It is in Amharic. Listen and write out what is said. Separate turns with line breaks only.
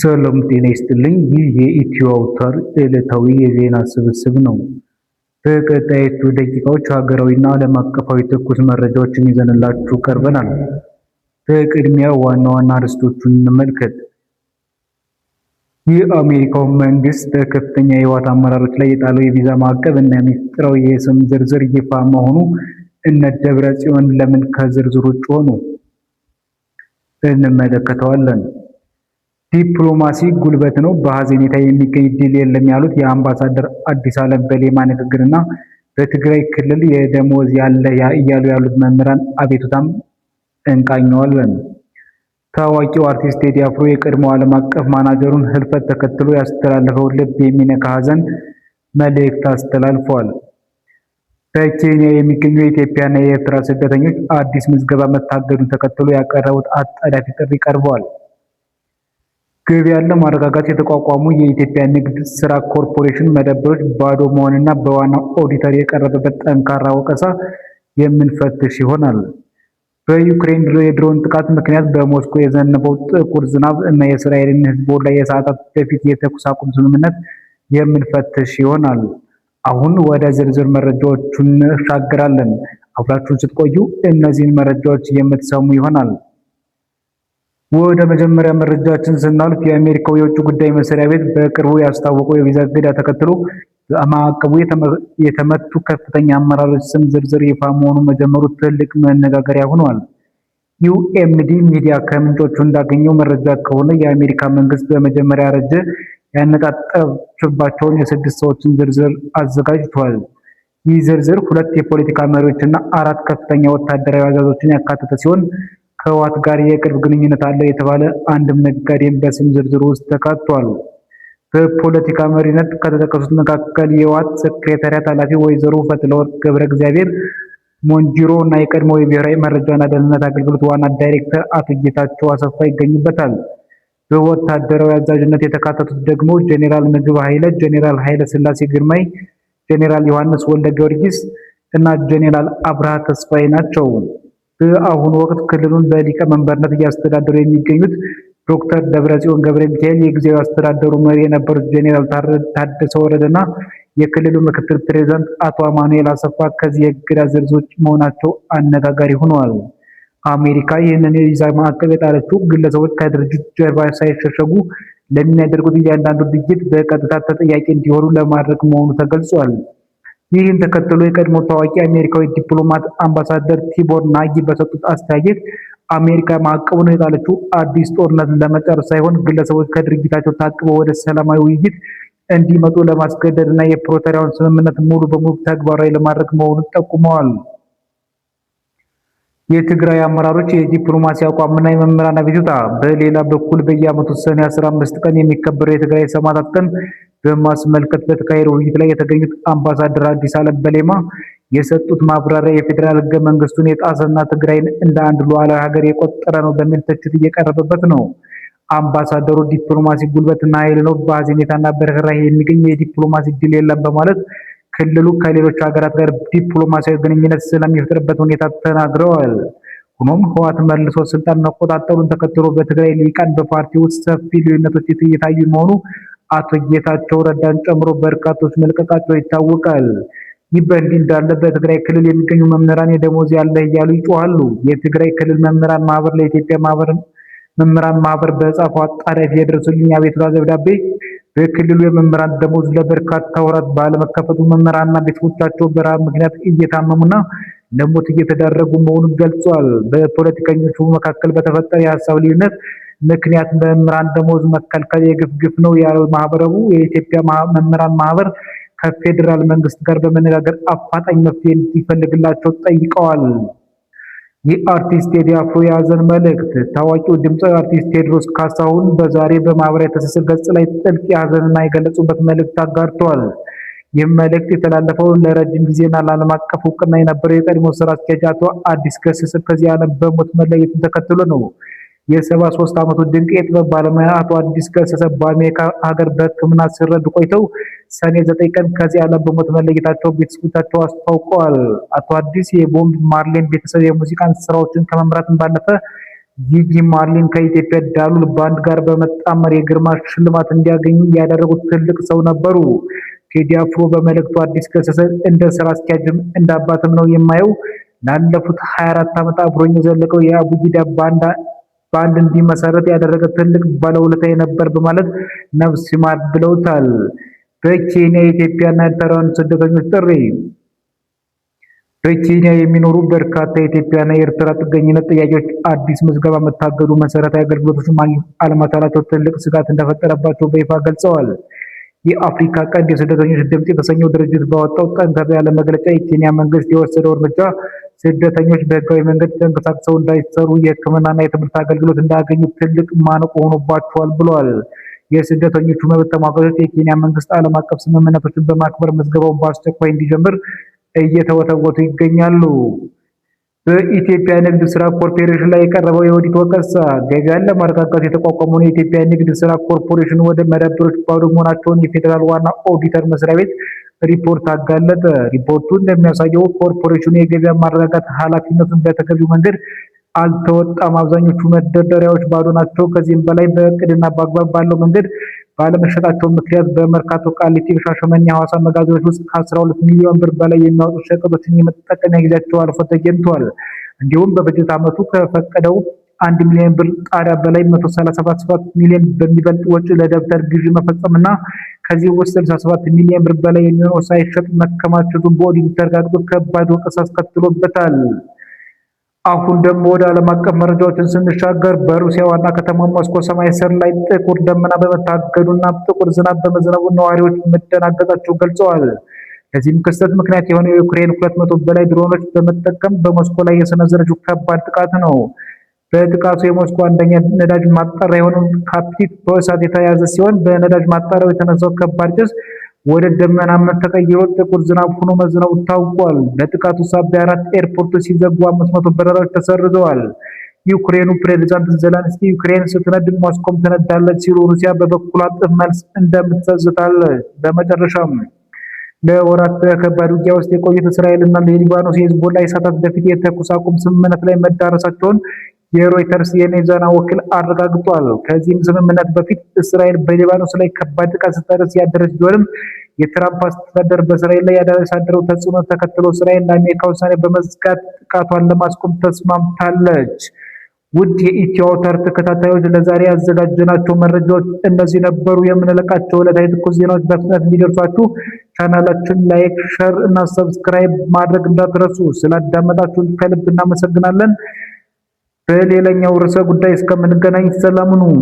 ሰላም ጤና ይስጥልኝ። ይህ የኢትዮ አውታር ዕለታዊ የዜና ስብስብ ነው። በቀጣዮቹ ደቂቃዎች ሀገራዊና ዓለም አቀፋዊ ትኩስ መረጃዎችን ይዘንላችሁ ቀርበናል። በቅድሚያ ዋና ዋና አርዕስቶቹን እንመልከት። የአሜሪካው መንግስት በከፍተኛ የህወሓት አመራሮች ላይ የጣለው የቪዛ ማዕቀብ እና ሚስጥራዊ የስም ዝርዝር ይፋ መሆኑ፣ እነ ደብረ ጽዮን ለምን ከዝርዝሩ ውጭ ሆኑ? እንመለከተዋለን። ዲፕሎማሲ ጉልበት ነው፣ በሀዘኔታ የሚገኝ ድል የለም ያሉት የአምባሳደር አዲስ ዓለም በሌማ ንግግርና በትግራይ ክልል የደሞዝ ያለ እያሉ ያሉት መምህራን አቤቱታም እንቃኘዋለን። ታዋቂው አርቲስት ቴዲ አፍሮ የቀድሞ ዓለም አቀፍ ማናጀሩን ህልፈት ተከትሎ ያስተላለፈው ልብ የሚነካ ሀዘን መልእክት አስተላልፏል። በኬንያ የሚገኙ የኢትዮጵያና የኤርትራ ስደተኞች አዲስ ምዝገባ መታገዱን ተከትሎ ያቀረቡት አጣዳፊ ጥሪ ቀርቧል። ገበያን ለማረጋጋት የተቋቋሙ የኢትዮጵያ ንግድ ስራ ኮርፖሬሽን መደብሮች ባዶ መሆንና በዋናው ኦዲተር የቀረበበት ጠንካራ ወቀሳ የምንፈትሽ ይሆናል። በዩክሬን የድሮን ጥቃት ምክንያት በሞስኮ የዘነበው ጥቁር ዝናብ እና የእስራኤልን ሂዝቦላ የሰዓታት በፊት የተኩስ አቁም ስምምነት የምንፈትሽ ይሆናል። አሁን ወደ ዝርዝር መረጃዎቹ እንሻገራለን። አብራችሁን ስትቆዩ እነዚህን መረጃዎች የምትሰሙ ይሆናል። ወደ መጀመሪያ መረጃችን ስናልፍ፣ የአሜሪካው የውጭ ጉዳይ መስሪያ ቤት በቅርቡ ያስታወቀው የቪዛ እገዳ ተከትሎ በማዕቀቡ የተመቱ ከፍተኛ አመራሮች ስም ዝርዝር ይፋ መሆኑ መጀመሩ ትልቅ መነጋገሪያ ሆኗል። ዩኤምዲ ሚዲያ ከምንጮቹ እንዳገኘው መረጃ ከሆነ፣ የአሜሪካ መንግስት በመጀመሪያ ደረጃ ያነጣጠረባቸውን የስድስት ሰዎችን ዝርዝር አዘጋጅቷል። ይህ ዝርዝር ሁለት የፖለቲካ መሪዎችና አራት ከፍተኛ ወታደራዊ አዛዦችን ያካተተ ሲሆን፣ ከህወሓት ጋር የቅርብ ግንኙነት አለው የተባለ አንድም ነጋዴም በስም ዝርዝሩ ውስጥ ተካቷል። በፖለቲካ መሪነት ከተጠቀሱት መካከል የህወሓት ሴክሬታሪያት ኃላፊ ወይዘሮ ፈትለወርቅ ገብረ እግዚአብሔር ሞንጂሮ እና የቀድሞው የብሔራዊ መረጃና ደህንነት አገልግሎት ዋና ዳይሬክተር አቶ ጌታቸው አሰፋ ይገኙበታል። በወታደራዊ አዛዥነት የተካተቱት ደግሞ ጄኔራል ምግበይ ኃይለ፣ ጄኔራል ኃይለ ስላሴ ግርማይ፣ ጄኔራል ዮሐንስ ወልደ ጊዮርጊስ እና ጄኔራል አብርሃ ተስፋዬ ናቸው። በአሁኑ ወቅት ክልሉን በሊቀመንበርነት እያስተዳደሩ የሚገኙት ዶክተር ደብረጽዮን ገብረ ሚካኤል፣ የጊዜያዊ አስተዳደሩ መሪ የነበሩት ጄኔራል ታደሰ ወረደና የክልሉ ምክትል ፕሬዚዳንት አቶ አማኑኤል አሰፋ ከዚህ የእገዳ ዝርዝር ውጭ መሆናቸው አነጋጋሪ ሆኗል። አሜሪካ ይህንን የቪዛ ማዕቀብ የጣለችው ግለሰቦች ከድርጅቱ ጀርባ ሳይሸሸጉ ለሚያደርጉት እያንዳንዱ ድርጊት በቀጥታ ተጠያቂ እንዲሆኑ ለማድረግ መሆኑ ተገልጿል። ይህን ተከትሎ የቀድሞ ታዋቂ አሜሪካዊ ዲፕሎማት አምባሳደር ቲቦር ናጊ በሰጡት አስተያየት፣ አሜሪካ ማዕቀቡን የጣለችው አዲስ ጦርነት ለመጫር ሳይሆን ግለሰቦች ከድርጊታቸው ታቅበው ወደ ሰላማዊ ውይይት እንዲመጡ ለማስገደድ እና የፕሪቶሪያውን ስምምነት ሙሉ በሙሉ ተግባራዊ ለማድረግ መሆኑን ጠቁመዋል። የትግራይ አመራሮች የዲፕሎማሲ አቋምና የመምህራን አቤቱታ። በሌላ በኩል በየዓመቱ ሰኔ 15 ቀን የሚከበረው የትግራይ ሰማዕታት ቀን በማስመልከት በተካሄደው ውይይት ላይ የተገኙት አምባሳደር አዲስ ዓለም በሌማ የሰጡት ማብራሪያ የፌዴራል ህገ መንግስቱን የጣሰና ትግራይን እንደ አንድ ሉዓላዊ ሀገር የቆጠረ ነው በሚል ትችት እየቀረበበት ነው። አምባሳደሩ ዲፕሎማሲ ጉልበትና ኃይል ነው፣ በሀዘኔታና በርህራሄ የሚገኝ የዲፕሎማሲ ድል የለም በማለት ክልሉ ከሌሎች ሀገራት ጋር ዲፕሎማሲያዊ ግንኙነት ስለሚፈጥርበት ሁኔታ ተናግረዋል። ሆኖም ህወሓት መልሶ ስልጣን መቆጣጠሩን ተከትሎ በትግራይ ልሂቃን በፓርቲ ውስጥ ሰፊ ልዩነቶች እየታዩ መሆኑ አቶ ጌታቸው ረዳን ጨምሮ በርካቶች መልቀቃቸው ይታወቃል። ይህ በእንዲህ እንዳለ በትግራይ ክልል የሚገኙ መምህራን የደሞዝ ያለህ እያሉ ይጮሃሉ። የትግራይ ክልል መምህራን ማህበር ለኢትዮጵያ መምህራን ማህበር በጻፈው አጣዳፊ የድረሱልኝ አቤቱታ ደብዳቤ፣ በክልሉ የመምህራን ደሞዝ ለበርካታ ወራት ባለመከፈቱ መምህራንና ቤተሰቦቻቸው በረሃብ ምክንያት እየታመሙና ለሞት እየተዳረጉ መሆኑን ገልጿል። በፖለቲከኞቹ መካከል በተፈጠረ የሀሳብ ልዩነት ምክንያት መምህራን ደሞዝ መከልከል የግፍ ግፍ ነው ያለው ማህበሩ፣ የኢትዮጵያ መምህራን ማህበር ከፌዴራል መንግስት ጋር በመነጋገር አፋጣኝ መፍትሄ እንዲፈልግላቸው ጠይቀዋል። የአርቲስት ቴዲ አፍሮ የሀዘን መልእክት። ታዋቂው ድምፃዊ አርቲስት ቴዎድሮስ ካሳሁን በዛሬ በማህበራዊ ትስስር ገጽ ላይ ጥልቅ የሀዘንና የገለጹበት መልእክት አጋርተዋል። ይህም መልእክት የተላለፈው ለረጅም ጊዜና ለዓለም አቀፍ እውቅና የነበረው የቀድሞ ስራ አስኪያጅ አቶ አዲስ ገሰሰ ከዚህ ዓለም በሞት መለየቱን ተከትሎ ነው። የ73 ዓመቱ ድንቅ የጥበብ ባለሙያ አቶ አዲስ ገሰሰ በአሜሪካ ሀገር በሕክምና ሲረዱ ቆይተው ሰኔ 9 ቀን ከዚህ ዓለም በሞት መለየታቸው ቤተሰቦቻቸው አስታውቀዋል። አቶ አዲስ የቦብ ማርሌን ቤተሰብ የሙዚቃን ስራዎችን ከመምራትን ባለፈ ጂጂ ማርሊን ከኢትዮጵያ ዳሉል ባንድ ጋር በመጣመር የግርማ ሽልማት እንዲያገኙ ያደረጉት ትልቅ ሰው ነበሩ። ቴዲ አፍሮ በመልእክቱ አዲስ ገሰሰ እንደ ስራ አስኪያጅም እንደ አባትም ነው የማየው። ላለፉት 24 ዓመት አብሮኝ የዘለቀው የአቡጊዳ ባንድ እንዲመሰረት ያደረገ ትልቅ ባለውለታዬ ነበር በማለት ነፍስ ይማር ብለውታል። በኬንያ የኢትዮጵያና ኤርትራውያን ስደተኞች ጥሪ። በኬንያ የሚኖሩ በርካታ የኢትዮጵያና የኤርትራ ጥገኝነት ጥያቄዎች አዲስ ምዝገባ መታገዱ መሰረታዊ አገልግሎቶችን ማግኘት አለመቻላቸው ትልቅ ስጋት እንደፈጠረባቸው በይፋ ገልጸዋል። የአፍሪካ ቀንድ የስደተኞች ድምፅ የተሰኘው ድርጅት ባወጣው ጠንከር ያለ መግለጫ የኬንያ መንግስት የወሰደው እርምጃ ስደተኞች በህጋዊ መንገድ ተንቀሳቅሰው እንዳይሰሩ፣ የሕክምናና የትምህርት አገልግሎት እንዳያገኙ ትልቅ ማነቆ ሆኖባቸዋል ብሏል። የስደተኞቹ መብት ተሟጋቾች የኬንያ መንግስት ዓለም አቀፍ ስምምነቶችን በማክበር ምዝገባውን በአስቸኳይ እንዲጀምር እየተወተወቱ ይገኛሉ። በኢትዮጵያ ንግድ ስራ ኮርፖሬሽን ላይ የቀረበው የኦዲት ወቀሳ። ገበያን ለማረጋጋት የተቋቋመውን የኢትዮጵያ ንግድ ስራ ኮርፖሬሽን ወደ መደብሮች ባዶ መሆናቸውን የፌዴራል ዋና ኦዲተር መስሪያ ቤት ሪፖርት አጋለጠ። ሪፖርቱ እንደሚያሳየው ኮርፖሬሽኑ የገበያ ማረጋጋት ኃላፊነቱን በተገቢው መንገድ አልተወጣም። አብዛኞቹ መደርደሪያዎች ባዶ ናቸው። ከዚህም በላይ በእቅድና በአግባብ ባለው መንገድ ባለመሸጣቸው ምክንያት በመርካቶ፣ ቃሊቲ፣ ሻሸመኔ፣ ሐዋሳ መጋዘኖች ውስጥ ከ12 ሚሊዮን ብር በላይ የሚያወጡ ሸቀጦችን የመጠቀሚያ ጊዜያቸው አልፎ ተገኝቷል። እንዲሁም በበጀት ዓመቱ ከፈቀደው 1 ሚሊዮን ብር ጣሪያ በላይ 137 ሚሊዮን በሚበልጥ ወጪ ለደብተር ግዢ መፈጸምና ከዚህ ውስጥ 67 ሚሊዮን ብር በላይ የሚሆነው ሳይሸጥ መከማቸቱን በኦዲቱ ተረጋግጦ ከባድ ወቀሳ አስከትሎበታል። አሁን ደግሞ ወደ ዓለም አቀፍ መረጃዎችን ስንሻገር በሩሲያ ዋና ከተማ ሞስኮ ሰማይ ስር ላይ ጥቁር ደመና በመታገዱና ጥቁር ዝናብ በመዝነቡ ነዋሪዎች መደናገጣቸው ገልጸዋል። ለዚህም ክስተት ምክንያት የሆነው የዩክሬን 200 በላይ ድሮኖች በመጠቀም በሞስኮ ላይ የሰነዘረችው ከባድ ጥቃት ነው። በጥቃቱ የሞስኮ አንደኛ ነዳጅ ማጣሪያ የሆነው ካፕቲክ በእሳት የተያዘ ሲሆን በነዳጅ ማጣሪያው የተነሳው ከባድ ጭስ ወደ ደመናነት ተቀይሮ ጥቁር ዝናብ ሆኖ መዝነቡ ታውቋል። በጥቃቱ ሳቢያ አራት ኤርፖርቶች ሲዘጉ 500 በረራዎች ተሰርዘዋል። የዩክሬኑ ፕሬዝዳንት ዘለንስኪ ዩክሬን ስትነድ ሞስኮም ትነዳለች ሲሉ፣ ሩሲያ በበኩሏ እጥፍ መልስ እንደምትሰጥ ዝታለች። በመጨረሻም ለወራት በከባድ ውጊያ ውስጥ የቆዩት እስራኤልና የሊባኖስ የሂዝቦላ የሰዓታት በፊት የተኩስ አቁም ስምምነት ላይ መዳረሳቸውን የሮይተርስ የዜና ወኪል አረጋግጧል። ከዚህም ስምምነት በፊት እስራኤል በሊባኖስ ላይ ከባድ ጥቃት ስታደርስ ያደረች ቢሆንም የትራምፕ አስተዳደር በእስራኤል ላይ ያሳደረው ተጽዕኖ ተከትሎ እስራኤል ለአሜሪካ ውሳኔ በመዝጋት ጥቃቷን ለማስቆም ተስማምታለች። ውድ የኢትዮ አውታር ተከታታዮች፣ ለዛሬ ያዘጋጀናቸው መረጃዎች እነዚህ ነበሩ። የምንለቃቸው ዕለታዊ ትኩስ ዜናዎች በፍጥነት እንዲደርሷችሁ ቻናላችን like፣ share እና subscribe ማድረግ እንዳትረሱ። ስላዳመጣችሁን ከልብ እናመሰግናለን። በሌላኛው ርዕሰ ጉዳይ እስከምንገናኝ ሰላም ሁኑ።